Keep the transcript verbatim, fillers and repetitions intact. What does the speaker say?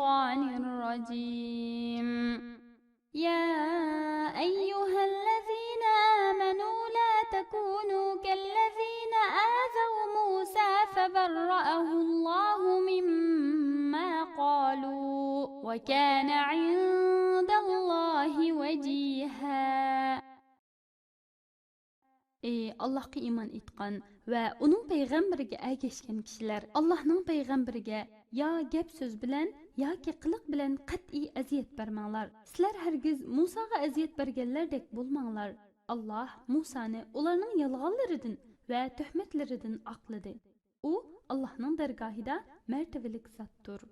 الشيطان الرجيم. يا أيها الذين آمنوا لا تكونوا كالذين آذوا موسى فبرأه الله مما قالوا وكان عند الله وجيها. ئى ئاللاھقا ئىمان ئېيتقان ۋە ئۇنىڭ پەيغەمبىرىگە ئەگەشكەن كىشىلەر، ئاللاھنىڭ پەيغەمبىرىگە يا گەپ سۆز بىلەن ياكى قىلىق بىلەن قەتئىي ئەزىيەت بەرمەڭلار. سىلەر ھەرگىز مۇساغا ئەزىيەت بەرگەنلەردەك بولماڭلار. ئاللاھ مۇسانى ئۇلارنىڭ يالغانلىرىدىن ۋە تۆھمەتلىرىدىن ئاقلىدى. ئۇ ئاللاھنىڭ دەرگاھىدا مەرتىۋىلىك زاتتۇر.